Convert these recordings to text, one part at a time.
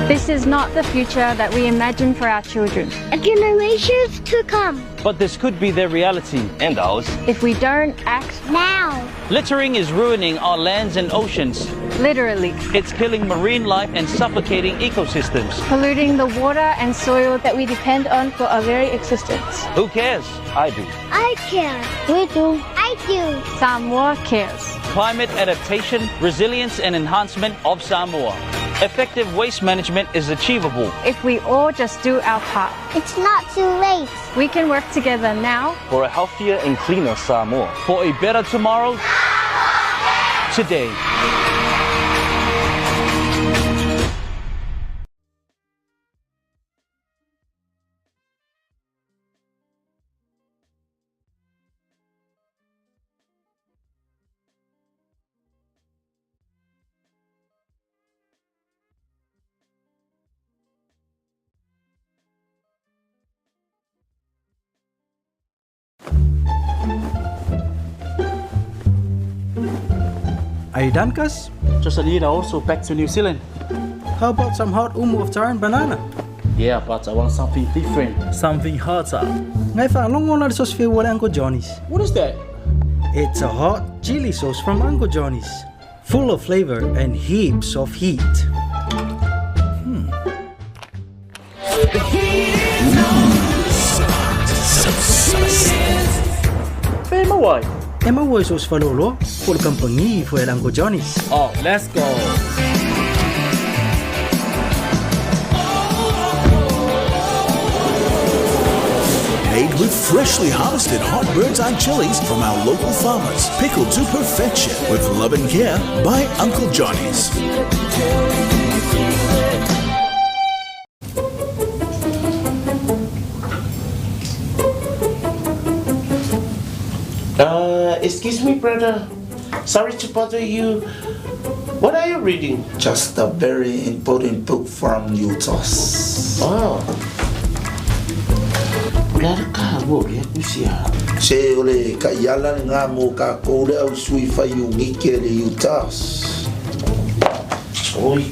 This is not the future that we imagine for our children. And generations to come. But this could be their reality. And ours. If we don't act now. Littering is ruining our lands and oceans. Literally. It's killing marine life and suffocating ecosystems. Polluting the water and soil that we depend on for our very existence. Who cares? I do. I care. We do. I do. Samoa cares. Climate adaptation, resilience and enhancement of Samoa. Effective waste management is achievable. If we all just do our part. It's not too late. We can work together now. For a healthier and cleaner Samoa. For a better tomorrow. Today. Are you done, Cuz? Just a little also back to New Zealand. How about some hot umu of taro and banana? Yeah, but I want something different. Something hotter. Ngai whaalongo na sauce feel Uncle Johnny's. What is that? It's a hot chili sauce from Uncle Johnny's. Full of flavor and heaps of heat. The heat is on. Fe mawai. E maua i so se faleoloa, po o le kamupani foi a Uncle Johnny's. Oh, let's go. Made with freshly harvested hot bird's eye chilies from our local farmers, pickled to perfection with love and care by Uncle Johnny's. Uh, excuse me, brother. Sorry to bother you. What are you reading? Just a very important book from Utah. Oh. O le a le kāua o lea tusi a? Se o le kaiala lena mo kākou le au sui fai iunite le Utah. Oi,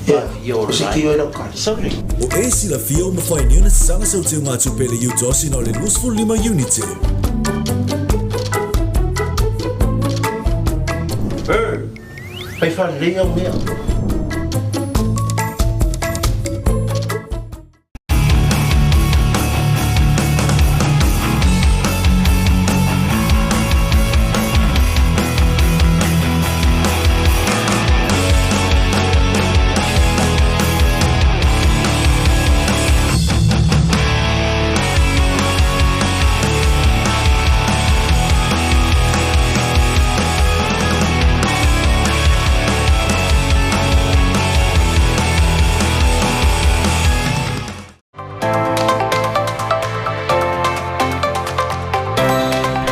Yeah, o se tio e lau kali. Sorry. Ua e silafia ua mafai nei ona saga sau teugatupe le UTOS ina o le 25 iunite. Hey, fai faalelei au mea.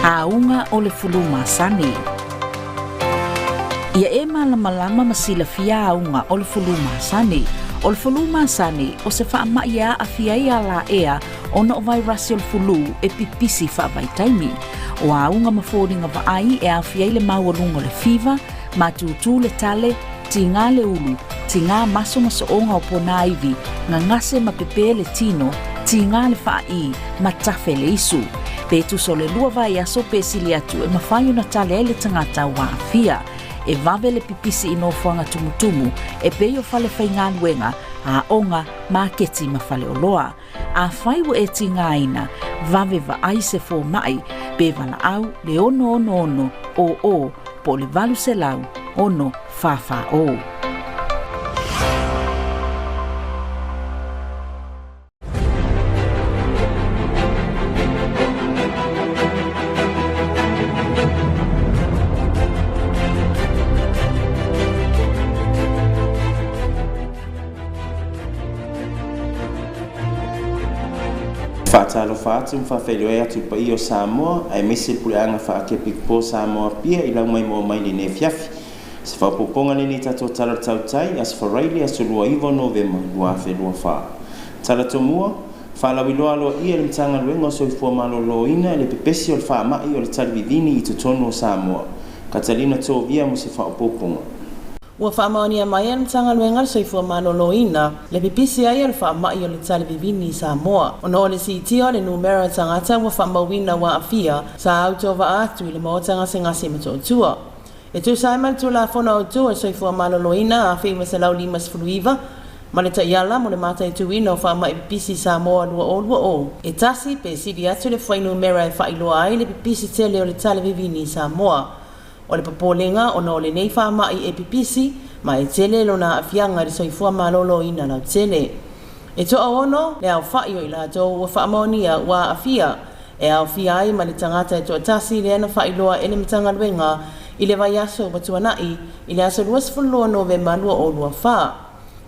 Auga o le fulu masani. Ia e malamalama ma silafia auga o le fulu masani. O le fulu masani, o se faamai e aafia ai alaea ona o vairasi o le fulu e pipisi faavaitaimi. O auga ma foliga vaai e aofia ai le maualuga o le fiva, matutū le tale, tigā le ulu, tigā maso ma sooga o ponāivi, gagase ma pepē le tino, tigā le faaī, ma tafe le isu. Pe tusa o le lua vaiaso pe sili atu e mafai ona tale ai le tagata ua aafia. E vave le pipisi i nofoaga tumutumu e pei o fale faigaluega, aoga, maketi ma faleoloa. Afai ua e tigaina, vave vaai se fomai, pe valaau le 666 00 po o le 800 6 44 0. Faatalofa atu ma faafeiloai atu i le paia o Samoa aemaise le puleaga faa-Kepikipo Samoa Apia i lau maimoa mai lenei afiafi. Se faaopoopoga lenei tatou Tala o le Tautai, Aso Faraile, aso 29 o Novema 2024. Tala Tomua, Faalauiloa aloaia e le Matagaluega o Soifua Maloloina le pepesi o le faamai o le talivivini i totonu o Samoa. Catalina Tovia mo se faaopoopoga. Ua faamaonia mai e le Matagaluega o le Soifua Maloloina le pipisi ai o le faamai o le tale vivini i Samoa. Ona o le siitia o le numera o tagata ua faamauina ua aafia, sa autovaa atu i le Maota Gasegase i Motootua. E tusa ai ma le Tulafono Autu o le Soifua Maloloina 1959 ma le Taiala mo le Mataituina o Faamai Pipisi i Samoa 2020, e tasi pe sili atu le fuainumera e faailoa ai le pipisi tele o le tale vivini i Samoa. O le popolega ona o lenei faamai e pipisi ma e tele lona aafiaga i le soifua maloloina lautele. E toaono le aofai o i latou ua faamaonia ua aafia, e aofia ai ma le tagata e toatasi lea na faailoa e le Matagaluega i le vaiaso ua tuanai i le aso 22 Novema 2024.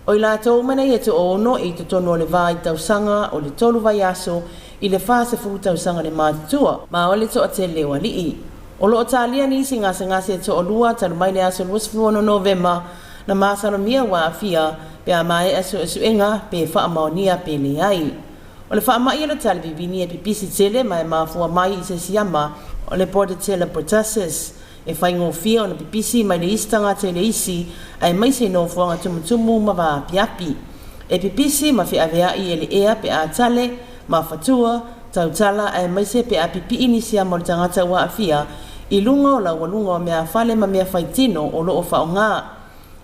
O i latou uma nei e toaono e i totonu o le va i tausaga o le 3 vaiaso i le 40 tausaga le matutua, ma o le toatele o alii. O lo o talia nisi gasegase e toalua talu mai le aso 26 Novema na masalomia ua aafia pe a maea suesuega pe faamaonia pe leai. O le faamai o le tale vivini e pipisi tele ma e mafua mai i se siama o le Bordetella pertussis. E faigofie ona pipisi mai le isi tagata i le isi aemaise i nofoaga tumutumu ma vaapiapi. E pipisi ma feaveai e le ea pe a tale, mafatua, tautala aemaise pe a pipii ni siama o le tagata ua aafia i luga o laualuga o meafale ma mea faitino o lo o faaaoga.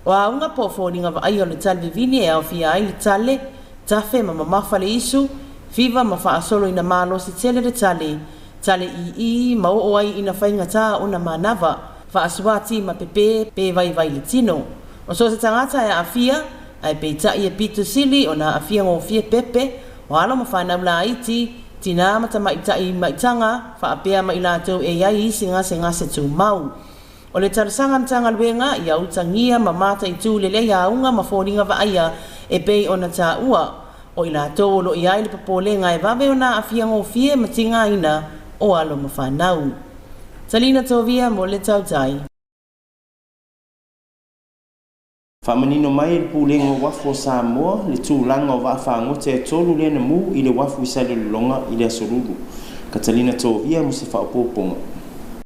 O auga po o foliga vaaia o le tale vivini e aofia ai le tale, tafe ma mamafa le isu, fiva ma faasolo ina malosi tele le tale, tale ii ma oo ai ina faigata ona manava, faasuati ma pepe pe vaivai le tino. O so o se tagata e aafia, ae peitai e pito sili ona aafia gofie pepe, o alo ma fanau laiti, tinā ma tamaitai maitaga, faapea ma i latou e i ai isi gasegase tumau. O le talosaga a Matagaluega ia utagia ma mataitu lelei auga ma foliga vaaia e pei ona taua, o i latou o lo o i ai le popolega e vave ona aafia gofie ma tigaina o alo ma fanau. Talina Tovia mo le Tautai. Faamanino mai e le Pulega o Uafu o Samoa le tulaga o vaafagota e tolu lea na mu i le uafu i Salelologa i le Aso Lulu. Catalina Tovia mo se faaopoopoga.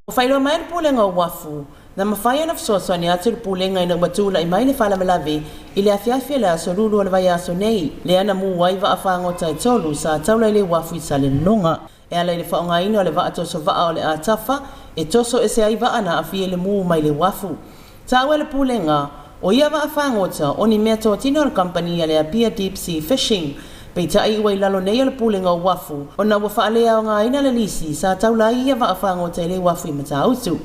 Ua faailoa mai e le Pulega o Uafu, na mafai ona fesoasoani atu le Pulega ina ua tulai mai le faalavelave i le afiafi o le Aso Lulu o le vaiaso nei, lea na mu ai vaafagota e tolu sa taula i le uafu i Salelologa. E ala i le faaaogaina o le vaa toso vaa o le Atafa e toso ese ai vaa na aafia i le mu mai le uafu. Taua e le Pulega, o ia vaa fagota o ni meatotino a le kamupani a le Apia Deep Sea Fishing, peitai ua i lalo nei o le Pulega o Uafu ona ua faaleaogaina le lisi sa taula ai ia vaa fagota i le uafu i Matautu,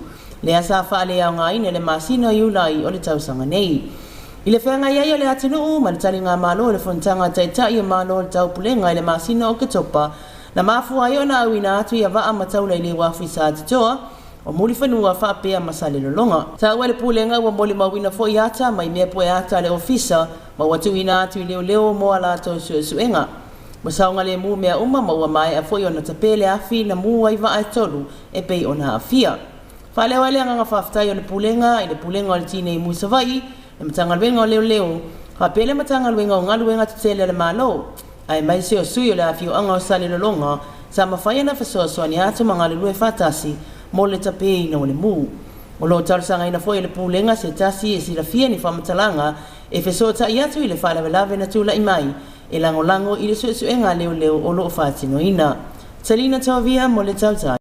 lea sa faaleaogaina i le masina o Iulai o le tausaga nei. I le feagai ai o le atunuu ma le taligamalo i le Fonotaga a Taitai o Malo o le Taupulega i le masina o Oketopa, na mafua ai ona auina atu ia vaa ma taula i le uafu i Satitoa, o Mulifanua faapea ma Salelologa. Taua e le Pulega ua molimauina foi ata mai mea pue ata a le Ofisa ma ua tuuina atu i leoleo mo a latou suesuega. Ua saogalemu mea uma ma ua maea foi ona tape le afi na mu ai vaa e tolu e pei ona aafia. Faaleo ai le agaga faafetai o le Pulega i le Pulega o le Tinei Mu i Savaii, le Matagaluega o Leoleo, faapea le Matagaluega o Galuega Tetele a le Malo, aemaise o sui o le afioaga o Salelologa sa mafai ona fesoasoani atu ma galulue faatasi mo le tapeina o le mu. O lo o talosagaina foi e le Pulega se tasi e silafia ni faamatalaga e fesootai atu i le faalavelave na tulai mai e lagolago i le suesuega a leoleo o lo o faatinoina. Selina Tovia mo le Tautai.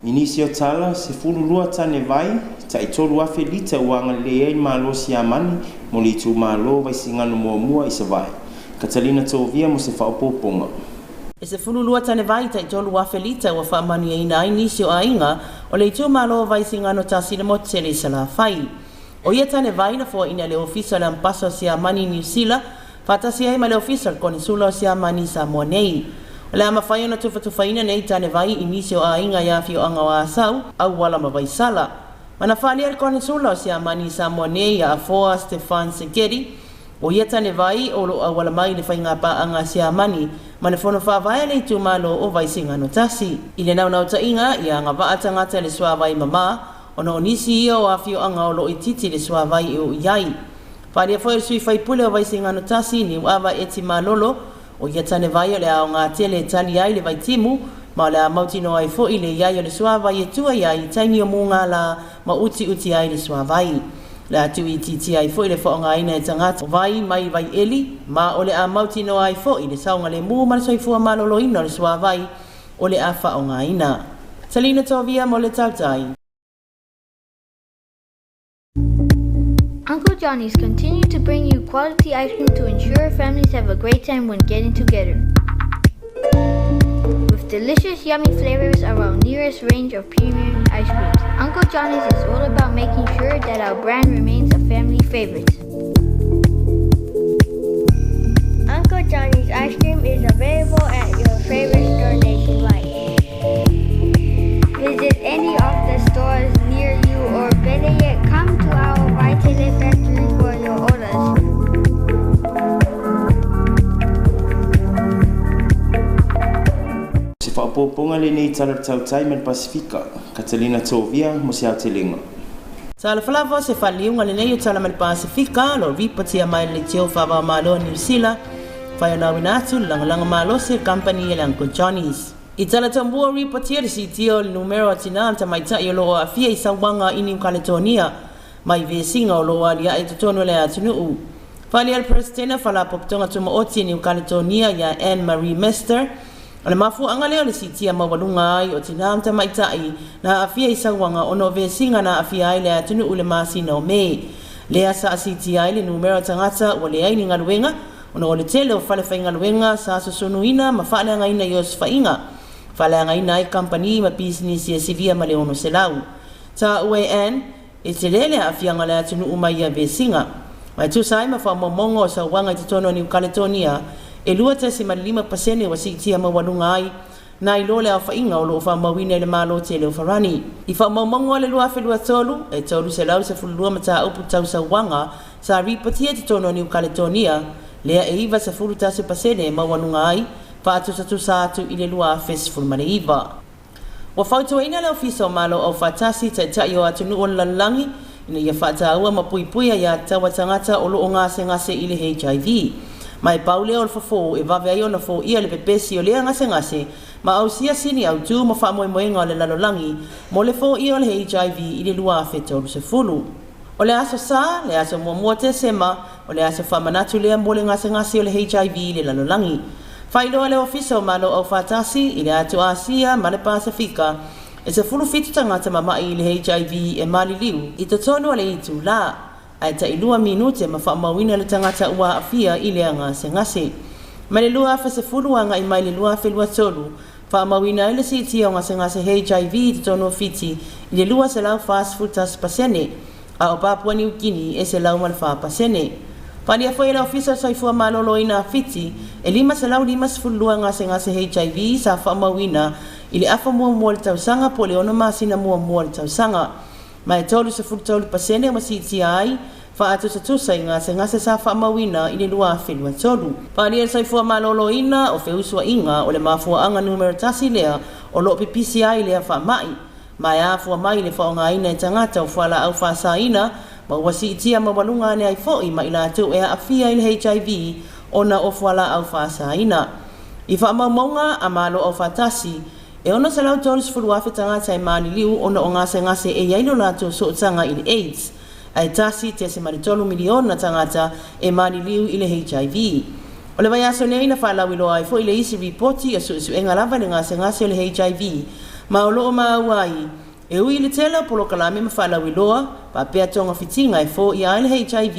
I nisi o tala, 12 tane vai, tai 3,000 lita ua agalelei ai le Malo o Siamani mo le itumalo o Vaisigano Muamua i Savaii. Catalina Tovia mo se faaopoopoga. E 12 tane vai, tai 3,000 lita ua faamanuiaina ai nisi o aiga o le itumalo o Vaisigano Tasi le motu tele i Salafai. O ia tane vai na foaiina e le Ofisa o le Ambasa o Siamani i Niu Sila faatasi ai ma le Ofisa o le Konesula o Siamani i Samoa nei. O le a mafai ona tufatufaina nei tane vai i nisi o aiga i afioaga o Asau, Auala ma Vaisala. Ma na faaalia le Konesula o Siamani i Samoa nei ia Afoa Stefan Segedi, o ia tane vai o lo o auala mai i le faigapaaga a Siamani ma le Fono Faavae a le itumalo o Vaisigano Tasi. I le naunautaiga ia agavaa tagata i le suavai mama, ona o nisi ia o afioaga o lo o itiiti le suavai e oo i ai. Faaalia foi e le sui faipule o Vaisigano Tasi, Niuava Eti Malolo, o ia tane vai o le aoga tele e tali ai le vaitimu, ma o le a mautinoa ai foi le i ai o le suavai e tua i ai i taimi o mugala ma utiuti ai le suavai. Le a tuuitiitia ai foi le faaaogaina e tagata o vai mai vaieli, ma o le a mautinoa ai foi le saogalemu ma le soifua maloloina o le suavai o le a faaaogaina. Selina Tovia mo le Tautai. Uncle Johnny's continue to bring you quality ice cream to ensure families have a great time when getting together. With delicious, yummy flavors of our nearest range of premium ice creams, Uncle Johnny's is all about making sure that our brand remains a family favorite. Uncle Johnny's ice cream is available at your favorite store nationwide. Visit any of the stores near you or better yet, come to our Vaitele factory for your orders. Se faaopoopoga lenei i Tala o le Tautai ma le Pasefika, Catalina Tovia mo se aotelega. Talofa lava, se faaliuga lenei o Tala ma le Pasefika, o lo o ripotia mai le Leitio Faava-o-Malo o Niu Sila, whai ona auina atu le lagolago malosi a le kamupani a le Uncle Johnny's. I tala tomua ripotia le siitia o le numera o tinā ma tamaitai o lo o aafia i sauaga i Niu Kaletonia mai vesiga o lo o aliae i totonu o le atunuu. Faaalia le Peresetene o Faalapotopotoga Tumaoti e Niu Kaletonia iā Anne Marie Mester, o le mafuaaga lea o le siitia maualuga ai o tinā ma tamaitai na aafia i sauaga ona o vesiga na aafia ai le atunuu i le masina o Me. Lea sa siitia ai le numera o tagata ua leai ni galuega ona o le tele o fale faigaluega sa sosonuina ma faaleagaina i osofaiga, faaleagaina ai kamupani ma pisinisi e silia ma le 600. Taua e Anne, e tele le aafiaga o le atunuu mai ia vesiga. Ma e tusa ai ma faamaumauga o sauaga i totonu o Niu Kaletonia, e 2.5% ua siitia maualuga ai nai lo le aofaiga o lo o faamauina i le Malo tele o Farani. I faamaumauga o le 2023, e 312 mataupu tau sauaga sa ripotia i totonu o Niu Kaletonia, lea e 91% e maualuga ai, faatusatusa atu i le 2019. Ua fautuaina le Ofisa o Malo Aufaatasi, Taitai o Atunuu o le Lalolagi, ina ia faataua ma puipuia aiatatau a tagata o lo o gasegase i le HIV. Ma e pau lea o le fofo e vave ai ona foia le pepesi o lea gasegase ma ausia sini autū ma faamoemoega o le lalolagi mo le foia o le HIV i le 2030. O le Aso Sa, le aso 1 Tesema, o le aso faamanatu lea mo le gasegase o le HIV i le lalolagi. Faailoa le Ofisa o Malo Aufaatasi i le atu Asia ma le Pasefika, e 17 tagata mama'i i le HIV e maliliu i totonu o le itulā, ae tailua minute ma faamauina le tagata ua aafia i lea gasegase. Mai le 2010 agai mai le 2023, faamauina ai le siitia o gasegase HIV i totonu o Fiti i le 241%, a o Papua Niu Kini e 104%. Faaalia foi e le Ofisa o le Soifua Maloloina a Fiti, e 552 gasegase HIV sa faamauina i le afa muamua o le tausaga po o le 6 masina muamua o le tausaga, ma e 33% ua siitia ai faatusatusa i gasegase sa faamauina i le 2023. Faaalia e le Soifua Maloloina o feusuaiga o le mafuaaga numera tasi lea o lo o pipisi ai lea faamai, ma e afua mai i le faaaogaina e tagata o fualaau faasaina ma ua siitia maualuga ane ai foi ma i latou e aafia i le HIV ona o fualaau faasaina. I faamaumauga a Malo Aufaatasi, e 630,000 tagata e maliliu ona o gasegase e i ai lo latou sootaga i le AIDS, ae 1.3 miliona tagata e maliliu i le HIV. O le vaiaso nei na faalauiloa ai foi le isi ripoti o suesuega lava i le gasegase o le HIV, ma o lo o maua ai, e ui i le tele o polokalame ma faalauiloa, faapea togafitiga e foia ai le HIV,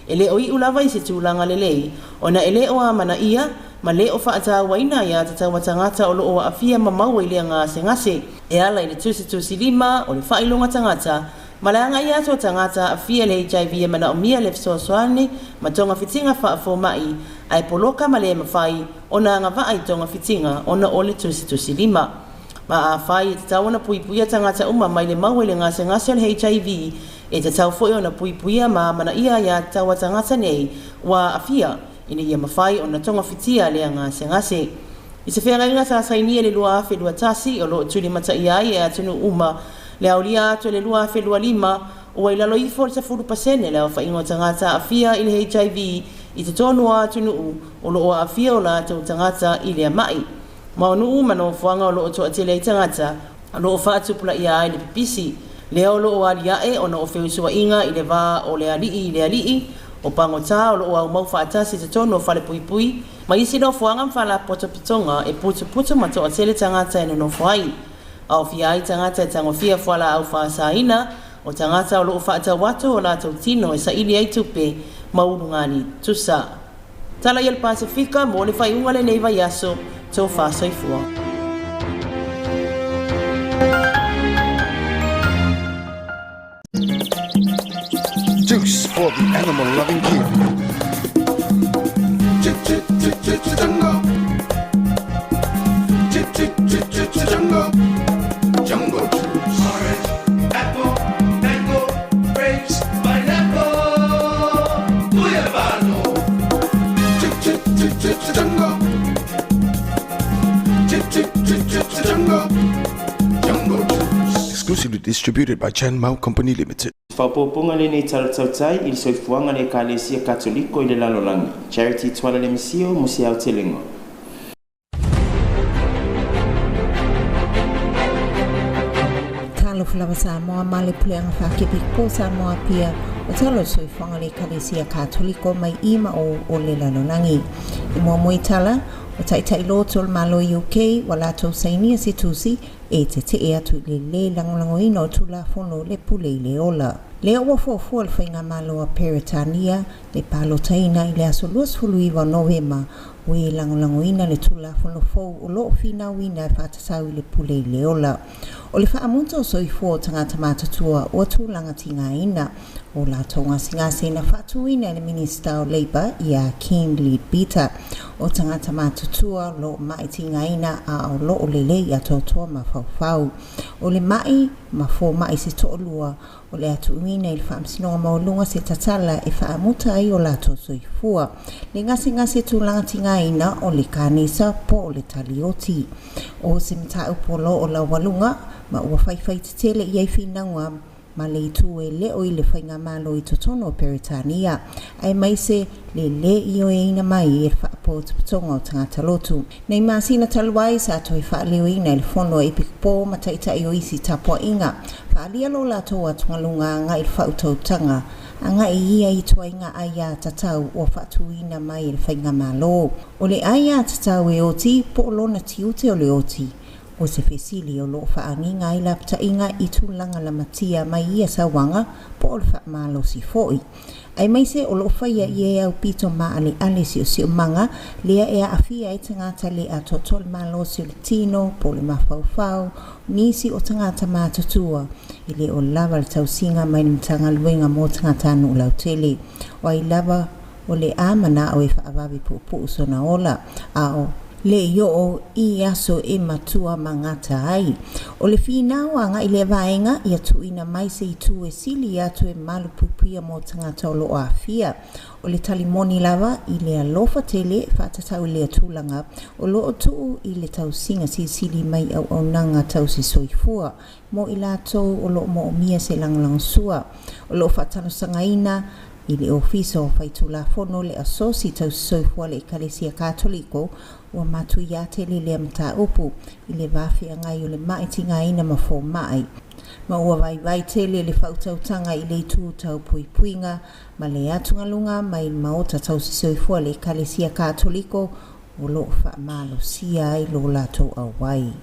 e le o iu lava i se tulaga lelei, ona e le o amanaia ma le o faatauaina aiatatau a tagata o lo o aafia ma maua i lea gasegase, e ala i le tusitusilima o le faailoga tagata ma le agai atu o tagata aafia i le HIV e manaomia le fesoasoani ma togafitiga faafoma'i, ae poloka ma le mafai ona agavaa i togafitiga ona o le tusitusilima. Ma afai e tatau ona puipuia tagata uma mai le maua i le gasegase o le HIV, e tatau foi ona puipuia ma amanaia aiatatau a tagata nei ua aafia, ina ia mafai ona togafitia lea gasegase. I se feagaiga sa sainia i le 2021, o lo o tulimataia ai e atunuu uma le aolia atu e le 2025, ua i lalo ifo o le 10% le aofaiga o tagata aafia i le HIV i totonu o atunuu o lo o aafia o latou tagata i lea ma'i. Ma o nuu ma nofoaga o lo o toatele ai tagata o lo o faatupulaia ai le pipisi. Lea o loo aliae ona o feusuaiga i le va o le alii i le alii, o pagotā o loo aumau faatasi i totonu o falepuipui, ma isi nofoaga ma faalapotopotoga e putuputu ma toatele tagata e nonofo ai. Aofia ai tagata e tagofia fualaau faasaina, o tagata o loo faatau atu o latou tino e saili ai tupe ma ulugali tusa. Tala i le Pasefika mo le faaiuga o lenei vaiaso, tofa soifua. Juice for the animal loving king. Jungle. Jungle. Jungle juice. Orange, apple, mango, grapes, pineapple, guyabano. Jungle. Jungle. Jungle juice. Exclusively distributed by Chan Mao Company Limited. Faaopoopoga lenei Tala Tautai i le soifuaga le Ekalesia Katoliko i le lalolagi. Charity Tuala Lemisio mo se aotelega. Talofa lava Samoa ma le puleaga faakepikopo Samoa Apia o tala o le soifuaga le Ekalesia Katoliko mai i ma o o le lalolagi. I muamua i tala, o Taitai Lotu o le Malo UK ua latou sainia se tusi e tetee atu i le lē lagolagoina o Tulafono le Pule i le Ola. Lea ua fuafua le Faigamalo a Peretania le palotaina i le aso 29 o Novema ua e lagolagoina le Tulafono fou o loo finauina e faatatau i le pule i le ola. O le faamuta o soifua o tagata matutua ua tulaga tigaina o latou gasegase na faatuina e le Minisita o Labour ia Ken Leadbeater. O tagata matutua o loo mai tigaina a o loo lelei atoatoa mafaufau. O le mai ma fomai se toalua o le a tuuina i le Faamasinoga Maualuga se tatala e faamuta ai o latou soifua. Le gasegase tulaga tigaina o le kanesa po o le talioti. O se mataupu o lo o laualuga ma ua faifai tetele i ai finauga ma le itu e le o i le faigamalo i totonu o Peretania, aemaise le lē ioeina mai e le Faapotopotoga o Tagata Lotu. Nei masina talu ai sa toe faaleoina e le Fono a Epikopo ma Taitai o isi tapuaiga, faaalia lo latou atugaluga agai i le faautautaga agai i ia ituaiga aiatatau ua faatuina mai e le faigamalo. O le aiatatau e oti po o lona tiute o le oti, O se fesili o lo o faagiga ai lapataiga i tulaga lamatia mai ia sauaga po o le faamalosi foi. Aemaise o lo o faia i e aupito maaleale siosiomaga lea e aafia ai tagata le atoatoa le malosi o le tino po o le mafaufau, nisi o tagata matutua e le o lava le tausiga mai le Matagaluega mo Tagatanuu Lautele. O ai lava o le a manao e faavave puupuu sona ola, a o le i oo i aso e matua ma gata ai. O le finau agai lea vaega ia tuuina mai se itu e sili atu e malupuipuia mo tagata o lo o aafia. O le tali moni lava i le alofa tele faatatau i lea tulaga o lo o tuu i le tausiga silisili mai auaunaga tausi soifua mo i latou o lo o moomia se lagolagosua. O lo o faatalosagaina i le Ofisa o Faitulafono le Asosi Tausisoifua a le Ekalesia Katoliko ua matuia tele lea mataupu i le va feagai o le mai tigaina ma fomai, ma ua vaivai tele le faautautaga i le itu tau puipuiga ma le atugaluga mai le Maota Tausisoifua a le Ekalesia Katoliko o lo o faamalosia ai lo latou auai.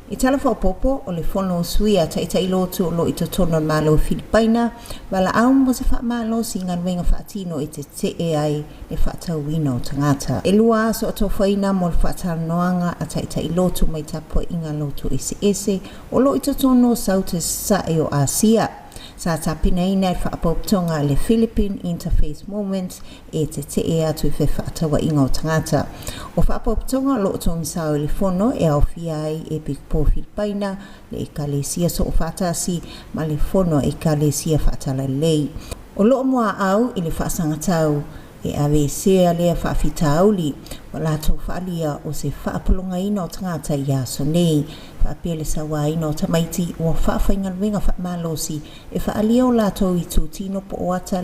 I tala faaopoopo, o le fono o sui a Taitai Lotu o lo o i totonu o le Malo o Filipaina, valaau mo se faamalosi i galuega faatino e tetee ai le faatauina o tagata. E lua aso atofaina mo le faatalanoaga a Taitai Lotu mai tapuaiga lotu eseese o lo o i totonu o Saute Sasae o Asia. Sa tapenaina e le Faapotopotoga a le Philippine Interfaith Movement e tetee atu i fefaatauaiga o tagata. O faapotopotoga o lo o togisao i le fono e aofia ai e Epikopo Filipaina, le Ekalesia Soofaatasi ma le Fono a Ekalesia Faatalalelei. O lo o muaau i le faasagatau e aveesea lea faafitauli ua latou faaalia o se faapologaina o tagata i aso nei, faapea le sauaina o tamaiti ua faafaigaluega faamalosi e faaalia o latou itutino po o ata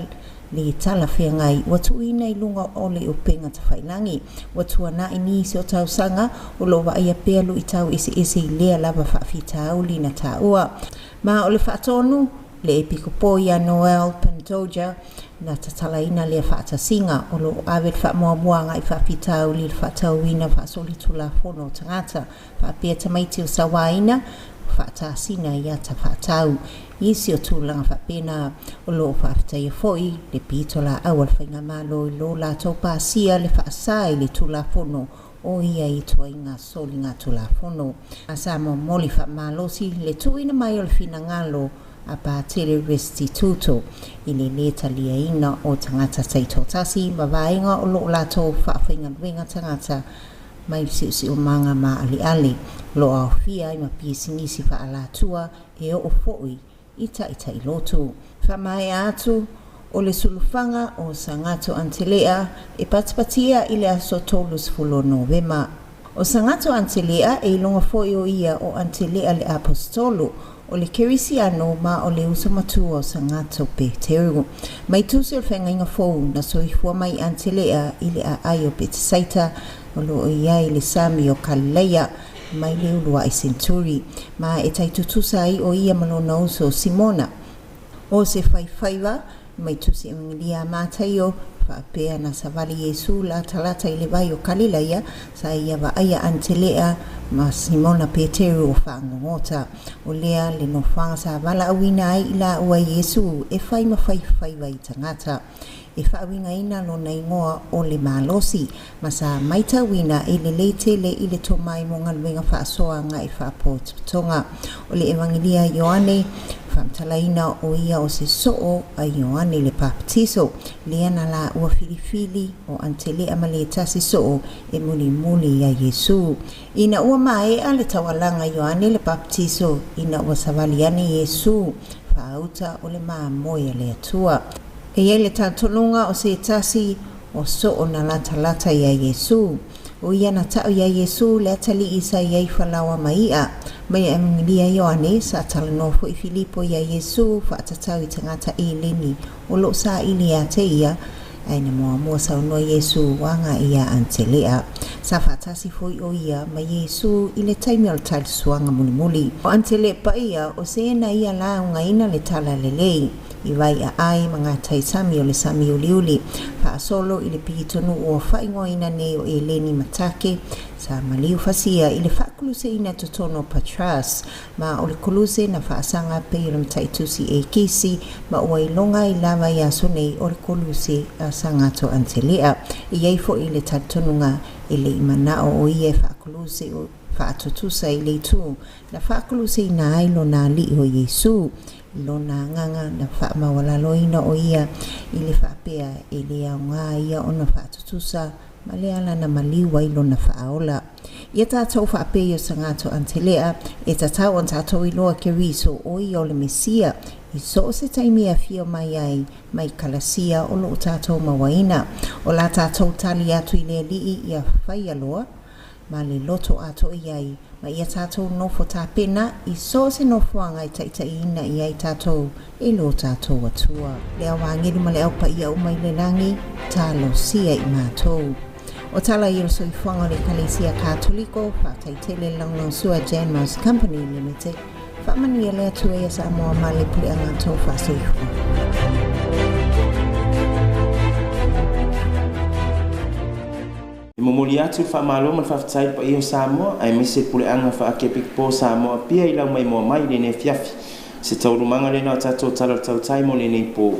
le talafeagai ua tuuina i luga o le upega tafailagi. Ua tuanai nisi o tausaga o lo o vaaia pea luitau eseese i lea lava faafitauli na taua. Ma o le faatonu, le epikopo ia Noel Pantoja, na tatalaina lea faatasiga o loo ave le faamuamua agai faafitauli i le faatauina faasolitulafono o tagata faapea tamaiti o sauaina faatasina i ata faatau isi o tulaga faapena. O loo faafetaia foi le pitolaau a le faigamalo i lo latou pasia le faasā i le tulafono o ia ituaiga soligatulafono. A sa momoli faamalosi le tuuina mai o le finagalo a Patele Restituto i le lē taliaina o tagata taitoatasi ma vaega o loo latou faafaigaluega tagata mai le siosiomaga maaleale o loo aofia ai ma pisinisi faalatua e oo foi i taitai lotu. Faamaea atu o le sulufaga o Sagato Antelea e patipatia i le aso 30 o Novema. O Sagato Antelea e iloga foi o ia o Antelea le Aposetolo o le Kerisiano ma o le uso matua o Sagato Peteru. Mai tusi o le Feagaiga Fou na soifua mai Antelea i le aai o Petesaita o loo i ai le sami o Kalileia mai le uluai senturi, ma e tai tutusa ai o ia ma lona uso Simona o se faifaiva. Mai tusi Evangelia a Mataio faapea na savali Iesu latalata i le vai o Kalileia, sa ia vaaia Antelea ma Simona Peteru o faagogota. O lea le nofoaga sa valaauina ai i laua e Iesu e fai ma faifaiva i tagata e faauigaina lona igoa o le malosi, ma sa matauina e lelei tele i le tomai mo galuega faasoa agai faapotopotoga. O le Evangelia a Ioane faamatalaina o ia o se soo a Ioane le Papatiso, lea na laua filifili o Antelea ma le tasi soo e mulimuli ia Iesu. Ina ua maea le taualaga Ioane le Papatiso, ina ua savali ane Iesu faauta o le mamoe a le Atua. E i ai le talitonuga o se tasi o soo na latalata ia Iesu. O ia na tau ia Iesu le atalii sa i ai falaoa ma i'a. Mai Evangelia Ioane sa talanoa foi Filipo ia Iesu faatatau i tagata eleni o loo saili ia te ia, ae na muamua saunoa Iesu agai ia Antelea. Sa faatasi foi o ia ma Iesu i le taimi o le tailisuaga mulimuli. O Antelea paia o se na ia laugaina le tala lelei i vai aai ma gatai sami o le sami uliuli faasolo i le pitonuu o faaigoaina nei o Eleni Matake sa maliu fasia i le faakuluseina totonu o Patras, ma o le koluse na faasaga pei o le mataitusi e kisi ma ua iloga ai lava i aso nei o le koluse a Sagato Antelea. E i ai foi le talitonuga e le i manao o ia e faakoluse o faatutusa i le itu na faakoluseina ai lona alii o Iesu. Lona agaga na faamaualaloina o ia i le faapea e le aoga ia ona faatutusa ma le ala na maliu ai lona faaola. Ia tatou faapea i o Sagato Antelea e tatau ona tatou iloa Keriso o ia o le Mesia i so o se taimi e afio mai ai mai kalasia o loo tatou mauaina. O la tatou tali atu i le Alii ia faia loa ma le loto atoa i ai, ma ia tatou nofo tapena i so o se nofoaga e taitaiina i ai tatou e lo tatou Atua. Le au agelu ma le au paia uma i le lagi, talosia i matou. O tala ia o le soifuaga o le Ekalesia Katoliko, faafetai tele le lagolagosua Jan Mouse Company Limited. Faamanuia le Atua ia Samoa ma le puleaga tou faasoifua. E momoli atu le faamalo ma le faafetai i le paia o Samoa aemaise le puleaga faa-Kepikopo o Samoa pia i lau maimoa mai i lenei afiafi. Se taualumaga lena o tatou Tala o le Tautai mo lenei po.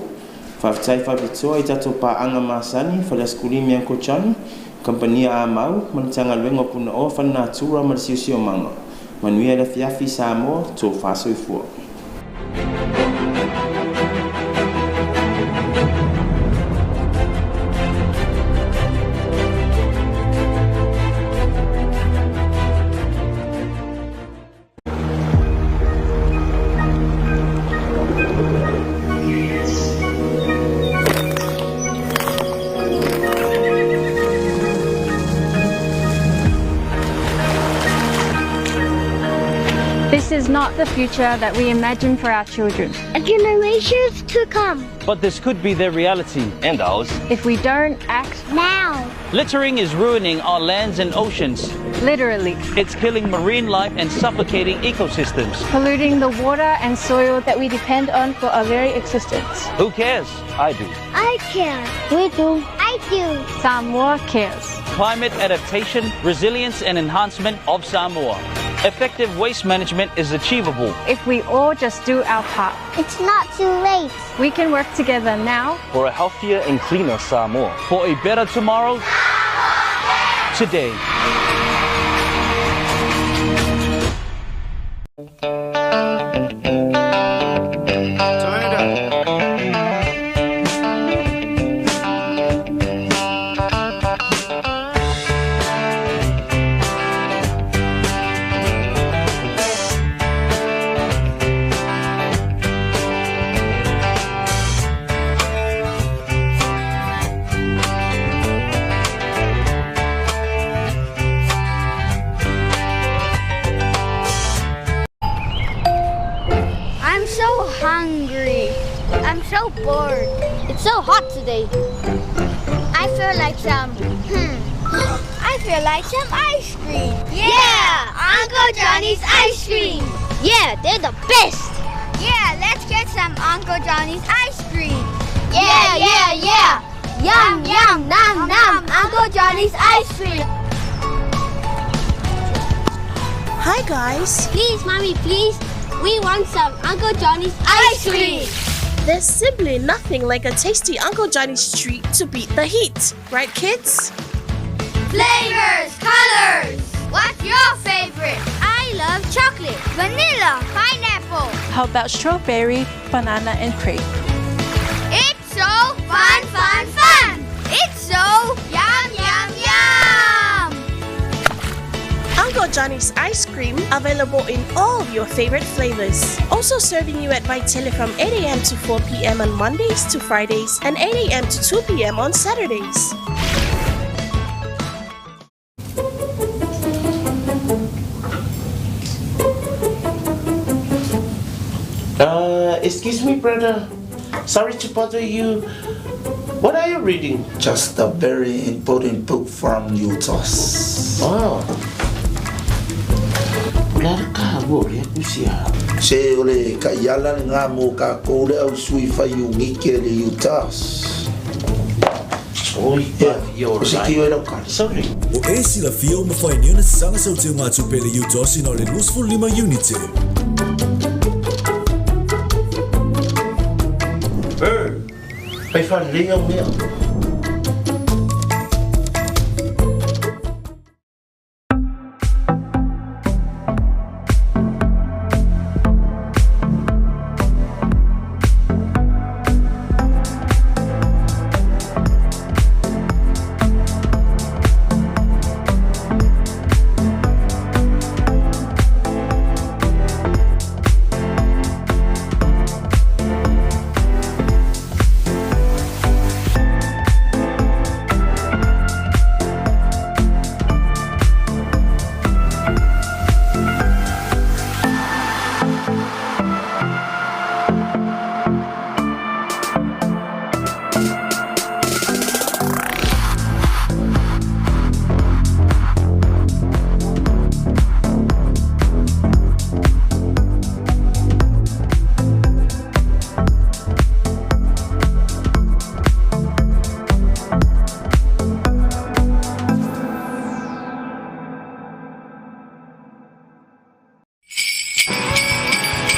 Faafetai faapitoa i tatou paaga masani, Faleasikulimi Uncle Johnny, Kamupania A Mau ma le Matagaluega o Punaoa Faalenatura ma le Siosiomaga. Manuia le afiafi Samoa, tofa soifua. This is not the future that we imagine for our children. And generations to come. But this could be their reality. And ours. If we don't act now. Littering is ruining our lands and oceans. Literally. It's killing marine life and suffocating ecosystems. Polluting the water and soil that we depend on for our very existence. Who cares? I do. I care. We do. I do. Samoa cares. Climate adaptation, resilience and enhancement of Samoa. Effective waste management is achievable. If we all just do our part. It's not too late. We can work together now. For a healthier and cleaner Samoa. For a better tomorrow. Today. Turn it up. I'm so hungry. I'm so bored. It's so hot today. I feel like some. Hmm. I feel like some ice cream. Yeah! Uncle Johnny's ice cream! Yeah, they're the best! Yeah, let's get some Uncle Johnny's ice cream. Yeah, yeah, yeah! Yum, yum, nom, nom! Uncle Johnny's ice cream! Hi guys. Please, mommy, please. We want some Uncle Johnny's ice cream. There's simply nothing like a tasty Uncle Johnny's treat to beat the heat, right kids? Flavors, colors. What's your favorite? I love chocolate, vanilla, pineapple. How about strawberry, banana, and grape? It's so fun, fun, fun. It's so yum, yum, yum. Uncle Johnny's ice cream available in all your favorite flavors. Also serving you at Vitale from 8 a.m. to 4 p.m. on Mondays to Fridays and 8 a.m. to 2 p.m. on Saturdays. Uh, excuse me, brother. Sorry to bother you. What are you reading? Just a very important book from Utah. Oh. Se o le ka iala le ngā mō ka kōre au sui whai o ngike le Utah. Oi, yeah. O se ki oi rau Sorry. O e silafia o mawhai ni ona sanga sau te ngā tupele Utah sina o le 25 unite. Hey, pai whanrei au mea.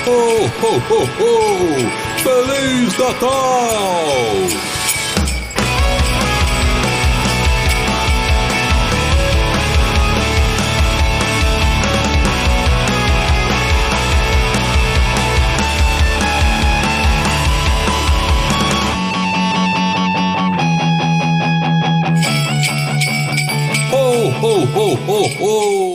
Ho, ho, ho, ho! Feliz Natal! Ho, ho, ho, ho, ho!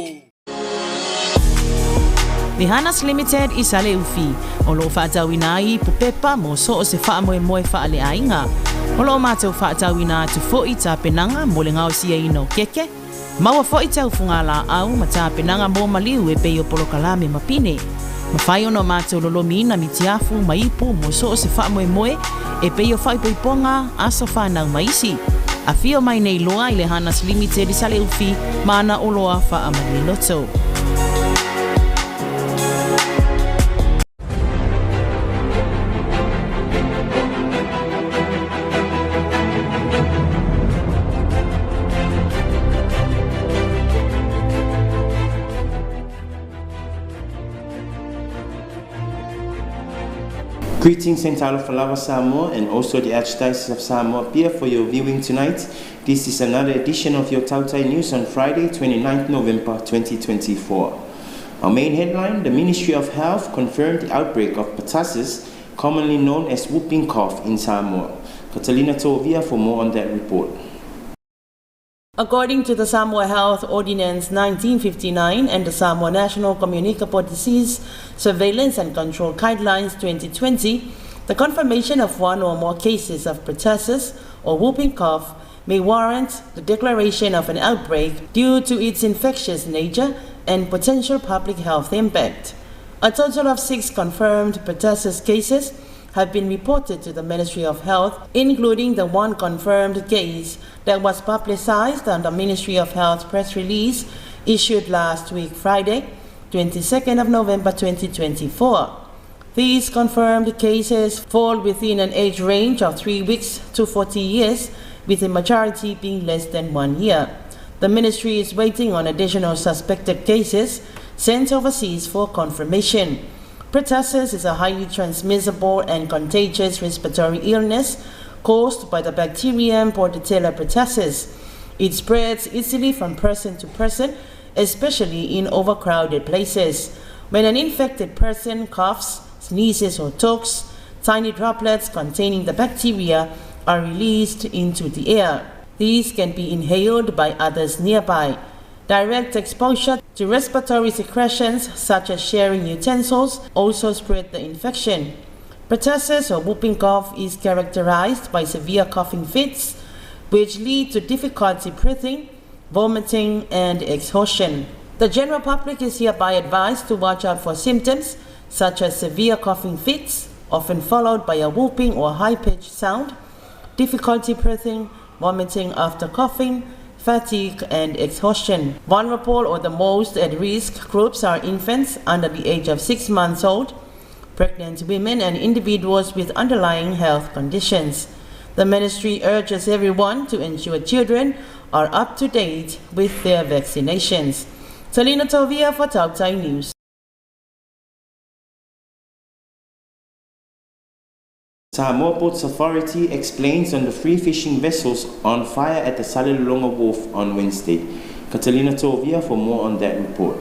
Mihanas Limited i Saleufi, o loo faatauina ai ipu pepa mo so o se faamoemoe faaleaiga. O loo matou faatauina atu fo'i tapenaga mo le gaosiaina o keke, maua fo'i taufuga laau ma tapenaga mo maliu e pei o polokalame ma pine. Mafai ona matou lolomiina mitiafu ma ipu mo so o se faamoemoe e pei o faaipoipoga, aso fanau ma isi. Afio mai nei loa i le Hanas Limited i Saleufi ma ana oloa faamalie loto. Greetings and talofa Samoa and also the Archdiocese of Samoa Apia for your viewing tonight. This is another edition of your Tautai News on Friday, 29th November 2024. Our main headline, the Ministry of Health confirmed the outbreak of pertussis, commonly known as whooping cough in Samoa. Catalina Tovia for more on that report. According to the Samoa Health Ordinance 1959 and the Samoa National Communicable Disease Surveillance and Control Guidelines 2020, the confirmation of one or more cases of pertussis or whooping cough may warrant the declaration of an outbreak due to its infectious nature and potential public health impact. A total of 6 confirmed pertussis cases have been reported to the Ministry of Health, including the one confirmed case that was publicized on the Ministry of Health press release issued last week, Friday, 22nd of November 2024. These confirmed cases fall within an age range of 3 weeks to 40 years, with the majority being less than 1 year. The ministry is waiting on additional suspected cases sent overseas for confirmation. Pertussis is a highly transmissible and contagious respiratory illness caused by the bacterium Bordetella pertussis. It spreads easily from person to person, especially in overcrowded places. When an infected person coughs, sneezes, or talks, tiny droplets containing the bacteria are released into the air. These can be inhaled by others nearby. Direct exposure to respiratory secretions, such as sharing utensils, also spread the infection. Pertussis or whooping cough is characterized by severe coughing fits, which lead to difficulty breathing, vomiting, and exhaustion. The general public is hereby advised to watch out for symptoms such as severe coughing fits, often followed by a whooping or high-pitched sound, difficulty breathing, vomiting after coughing, fatigue, and exhaustion. Vulnerable or the most at-risk groups are infants under the age of 6 months old, pregnant women, and individuals with underlying health conditions. The ministry urges everyone to ensure children are up to date with their vaccinations. Talina Tovia for Tautai News. Samoa Ports Authority explains on the 3 fishing vessels on fire at the Salelologa Wharf on Wednesday. Catalina Tovia for more on that report.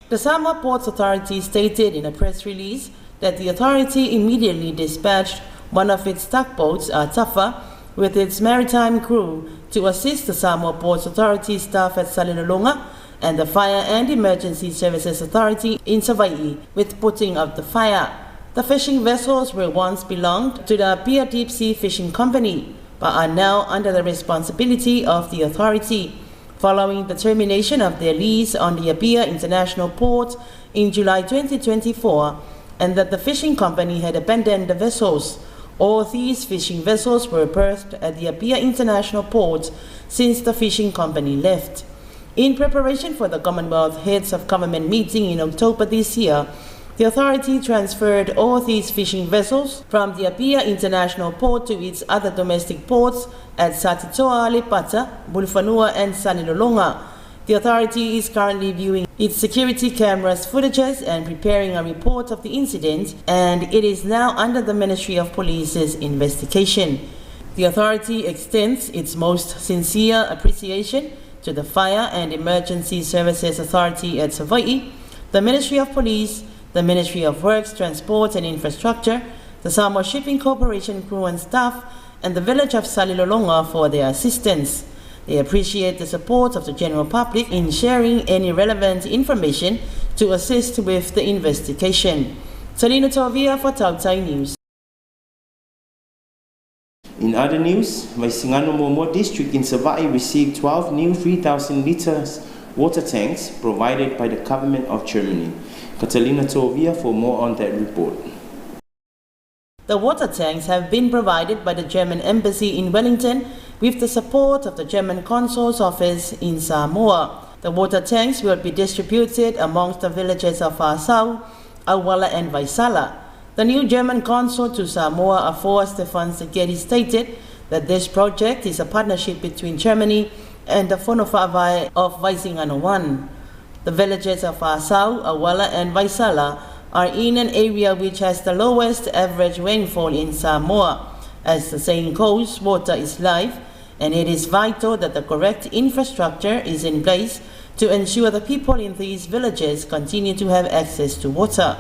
The Samoa Ports Authority stated in a press release that the authority immediately dispatched one of its tugboats, Atafa, with its maritime crew to assist the Samoa Ports Authority staff at Salelologa and the Fire and Emergency Services Authority in Savaii with putting out the fire. The fishing vessels were once belonged to the Apia Deep Sea Fishing Company, but are now under the responsibility of the authority, following the termination of their lease on the Apia International Port in July 2024, and that the fishing company had abandoned the vessels. All these fishing vessels were berthed at the Apia International Port since the fishing company left. In preparation for the Commonwealth Heads of Government meeting in October this year, the authority transferred all these fishing vessels from the Apia International Port to its other domestic ports at Satitoa, Aleipata, Mulifanua and Salelologa. The authority is currently viewing its security cameras footages and preparing a report of the incident, and it is now under the Ministry of Police's investigation. The authority extends its most sincere appreciation to the Fire and Emergency Services Authority at Savaii, the Ministry of Police, the Ministry of Works, Transport and Infrastructure, the Samoa Shipping Corporation crew and staff, and the village of Salelologa for their assistance. They appreciate the support of the general public in sharing any relevant information to assist with the investigation. Salina Tovia for Tautai News. In other news, Vaisigano Muamua District in Savaii received 12 new 3,000 liters water tanks provided by the government of Germany. Catalina Tovia for more on that report. The water tanks have been provided by the German Embassy in Wellington with the support of the German Consul's office in Samoa. The water tanks will be distributed amongst the villages of Asau, Awala and Vaisala. The new German consul to Samoa, Afua Stefan Segedi, stated that this project is a partnership between Germany and the Fono Faavae of Vaisigano 1. The villages of Asau, Awala and Vaisala are in an area which has the lowest average rainfall in Samoa. As the saying goes, water is life, and it is vital that the correct infrastructure is in place to ensure the people in these villages continue to have access to water.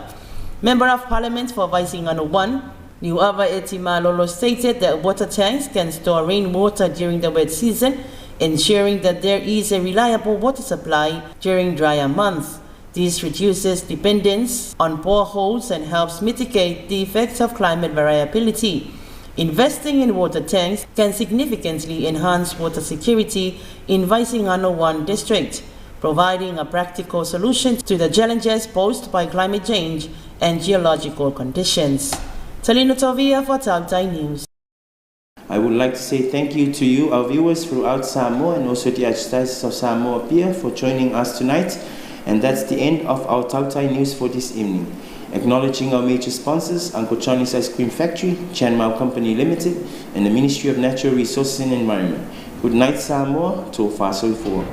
Member of Parliament for Vaisigano 1, Niuava Eti Malolo, stated that water tanks can store rainwater during the wet season, ensuring that there is a reliable water supply during drier months. This reduces dependence on boreholes and helps mitigate the effects of climate variability. Investing in water tanks can significantly enhance water security in Vaisigano 1 district, providing a practical solution to the challenges posed by climate change and geological conditions. Talino Tovia for Tautai News. I would like to say thank you to you, our viewers throughout Samoa, and also the Archdiocese of Samoa Apia for joining us tonight. And that's the end of our Tautai News for this evening. Acknowledging our major sponsors, Uncle Johnny's Ice Cream Factory, Chan Mao Company Limited, and the Ministry of Natural Resources and Environment. Good night, Samoa. Tofa soifua.